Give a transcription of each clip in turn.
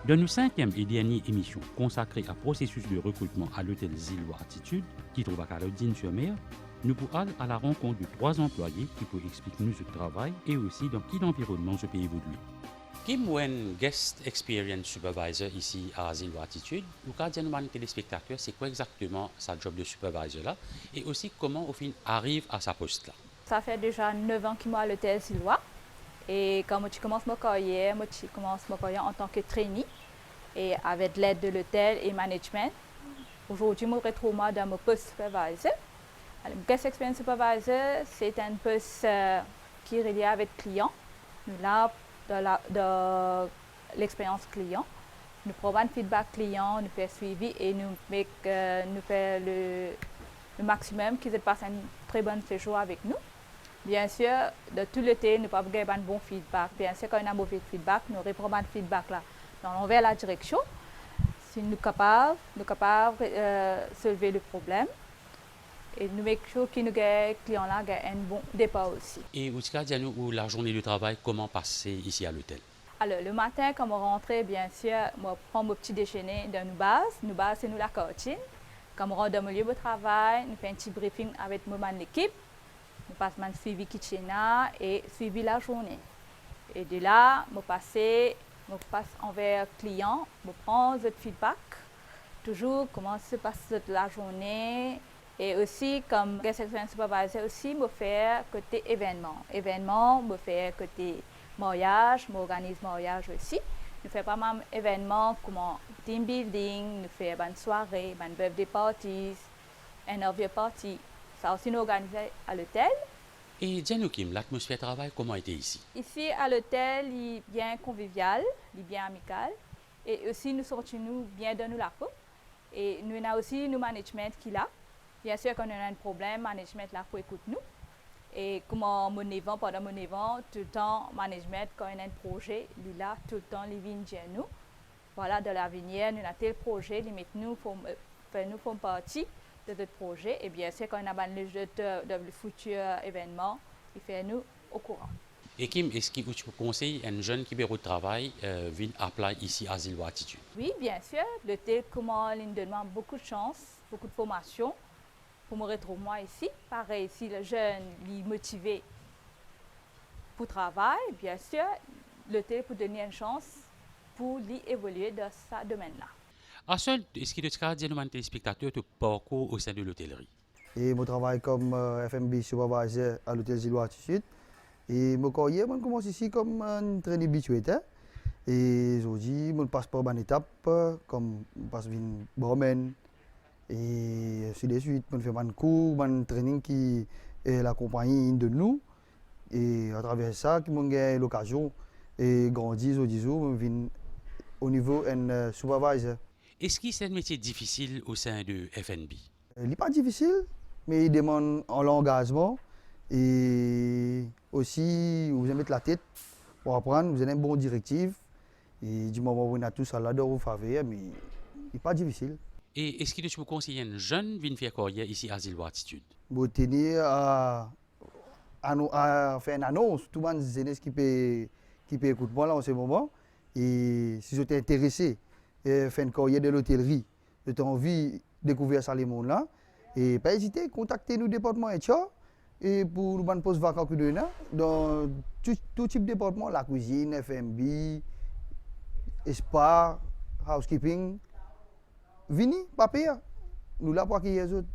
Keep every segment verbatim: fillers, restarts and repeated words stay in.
Dan nou sinkiem e dernie emision konsakre a prosesis de rekritman a lotel Zilwa Atitid, ki trouv Calodine-sur-Mer, nou pou al a la rankont de trwa anplwaye ki pou explik nou zot travay e osi dan ki lanvironnman zot pe evolie. Kim, ou enn guest experience supervisor isi a Zilwa Atitid, ou kav dir nou bann telespektater se kwa exakteman sa job de supervisor la, e osi koman ou finn ariv a sa post la? Sa fer deza nef an ki mo a lotel Zilwa, e kan mo ti koumans mo karyer, mo ti koumans mo karyer antan ki trainee, e avek led de lotel e management, azordi mo retrouv mwa dan mo post supervisor. Alor, guest experience supervisor, se enn post, eh, ki relie avek klian. Nou la dan la, dan lexperyans klian. Nou pran bann feedback klian, nou fer swivi e nou make, eh, nou fer le, le maximum ki zot pas enn tre bon sezour avek nou. Biensir, dan tou lete, nou pa pou gagn bann bon feedback. Biensir, kan ena move feedback, nou repran bann feedback la dan lanver ladireksion. Si nou kapav, nou kapav, eh, solve le problem. E nou make sure ki nou gagn klian la gagn enn bon depar osi. E ou ti kav dir nou ou lazourne de travay kouma pase isi a lotel? Alor, lematin, kan mo rantre, biensir, mo pran mo pti dezene dan nou baz. Nou baz, se nou lakantin. Kan mo rant dan mo lie mo travay, nou fer enn ti briefing avek mo bann lekip. Mo pas bann swivi ki ti ena e swivi lazourne. E de la, mo pase, mo pas anver klian, mo pran zot feedback, touzour kouma se pas zot lazourne, e osi, kom guest experience supervisor osi, mo fer kote evennman. Evennman, mo fer kote maryaz, mo organiz maryaz osi. Nou fer pa mal evennman kouma team building, nou fer bann sware, bann birthday parties, enn anvier parti. Sa osi nou organize a lotel. E dir nou Kim, latmosfer travay kouma ete isi? Isi a lotel, li bien konvivial, li bien amikal, e osi nou santi nou bien dan nou lapo. E nou ena osi nou management ki la. Biensir, kan nou ena enn problem, management la pou ekout nou. E kouma mo nef an, pandan mo nef an, toultan management, kan ena enn proze, li la, toultan li vinn dir nou, vwala, dan lavenir, nou ena tel proze, li met nou, form, eh, fer nou form parti de zot proze, e biensir, kan ena bann lezot, eh, dan le fitir evennman, li fer nou okouran. E Kim, eski ou ti pou konsey enn zenn ki pe rod travay, eh, vinn apply isi a Zilwa Atitid? Wi, biensir, lotel kouma linn donn mwa boukou de sans, boukou de formasion pou mo retrouv mwa isi. Parey, si le zenn li motive pou travay, biensir, lotel pou donn li enn sans pou li evolie dan sa domenn la. Aswel, eski to ti kav dir nou bann telespektater to parkour o sein de lotelri? E mo travay kom, eh, F and B supervisor a lotel Zilwa Atitid. E mo karyer, mo'nn koumans isi kom enn trainee beach waiter. E zordi, mo'nn pas par bann etap, eh, kom mo pas vinn barman, e ainsi de suite, mo'nn fer bann kour, bann training ki, eh, lakonpagni inn donn nou. E atraver sa ki mo'nn gagn lokazion, eh, grandi zordi zour, mo'nn vinn o nivo enn, eh, supervisor. Eski se enn metie difisil o sein de F and B? Eh, li pa difisil, me li demann an langazman, e osi ou bizin met latet pou aprann, ou bizin enn bon direktiv, e dimoman ou ena tousala dan ou faver, me li pa difisil. E eski to ti pou konsey enn zenn vinn fer karyer isi a Zilwa Atitid? Mo teni a, anou-, a fer enn anons, tou bann zenes ki pe, ki pe ekout mwa la an se moman, e si zot interese, eh, fer enn karyer dan lotelri, zot anvi dekouver sa lemond la, e pa ezite, kontakte nou departman H R, e pou nou bann pos vakan ki nou ena, dan tou, tou tip departman, lakwizinn, F and B, spa, housekeeping, vini, pa per, nou la pou akeyir zot.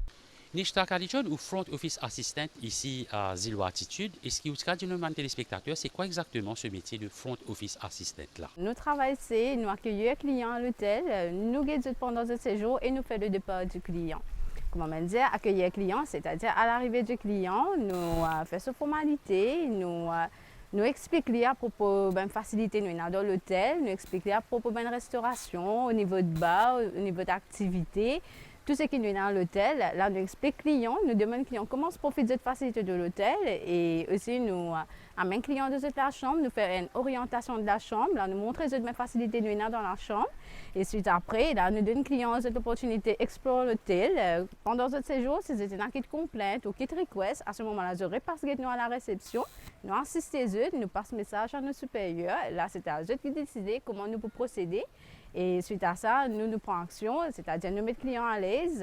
Nishta Kalichon, ou front office assistant isi a Zilwa Atitid, eski ou ti kav dir nou bann telespektater se kwa exakteman se metie de front office assistant la? Nou travay se, nou akeyir klian lotel, nou get zot pandan zot sezour e nou fer le depar di klian. Kouma mo'nn dir, akeyir klian, setadir a larive di klian, nou, eh, fer so formalite, nou, eh, nou explik li apropo bann fasilite nou ena dan lotel, nou explik li apropo bann restorasion, o nivo de bar, o nivo de aktivite, tou seki nou ena dan lotel. La nou explik klian, nou demann klian kouma profit zot fasilite de lotel, e osi nou, eh, amenn klian dan zot lasam, nou fer enn oriantasion de lasam, la nou montre zot bann fasilite nou ena dan lasam. E swit apre, la nou donn klian zot loportinite explor lotel. Eh, pandan zot sezour, si zot ena kit konplint ou kit request, a se moman la zot repas get nou a la resepsion, nou asiste zot, nou pas mesaz a nou siperyer. La se a zot ki deside kouma nou pou prosede. E swit a sa, nou, nou pran aksion, setadir nou met klian alez.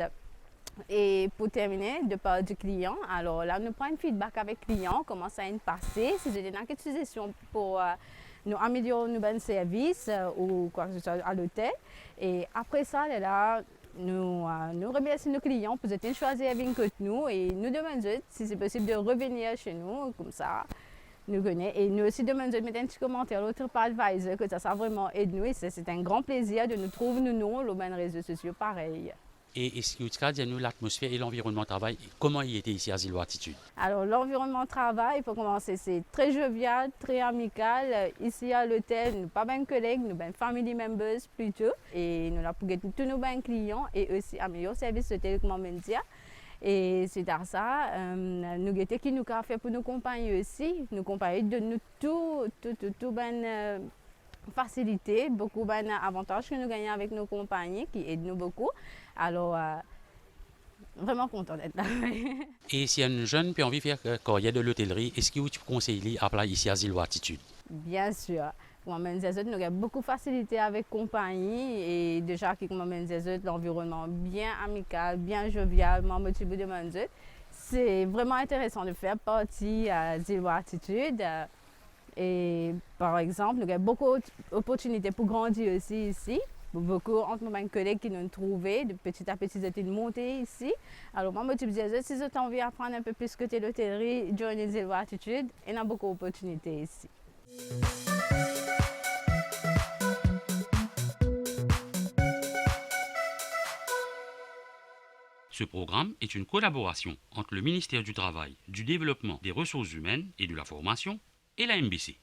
E pou termine, de par di klian, alor la nou pran enn feedback avek klian, kouma sa inn pase, si zot ena kit sizesion pou, eh, nou amelior nou bann servis, eh, ou kwa ke se swa a lotel. E apre sa, lerla nou, eh, nou remersi nou klian pou zot inn swazir vinn kot nou e nou demann zot si se posib de revenir se nou, koumsa nou kone. E nou osi demann zot met enn ti komanter lor TripAdvisor, kot sa, sa vreman ed nou e se, se enn gran plezir de nou trouv nou nom lor bann rezo sosio parey. E eski ou ti kapav dir nou latmosfer e lanvironnman travay, kouma li ete isi a Zil Altitude? Alor, lanvironnman travay, pou koumanse, se tre jovial, tre amikal. Isi a lotel, nou pa bann koleg, nou bann family members plito. E nou la pou get tou nou bann klian e osi amelior servis lotel, kouma mo'nn dir. E swit a sa, eh, nou gete ki nou kapav fer pou nou konpagni osi. Nou konpagni donn nou tou, tou, tou, tou bann, eh, fasilite, boukou bann avantaz ki nou gagne avek nou konpagni, ki ed nou boukou. Alor, eh, vreman kontan det la. E si enn zenn pe anvi fer, eh, karyer dan lotelri, eski ou ti pou konsey li apply isi a Zil Altitude? Bien sir. Kouma mo'nn dir zot, nou gagn boukou fasilite avek konpagni e deza ki, kouma mo'nn dir zot, lanvironnman bien amikal, bien jovial. Mwa, mo ti pou demann zot, se vreman interesan de fer parti, eh, Zil Altitude. Eh, e par exanp, nou gagn boukou oportinite pou grandi osi isi. Boukou ant mo bann koleg ki nou'nn trouve, de peti a peti zot inn monte isi. Alor mwa, mo ti pou dir zot, si zot anvi aprann enpe plis kote lotelri, join Zil Altitude, ena boukou oportinite isi. Ce programme est une collaboration entre le ministère du Travail, du Développement des Ressources Humaines et de la Formation et la M B C.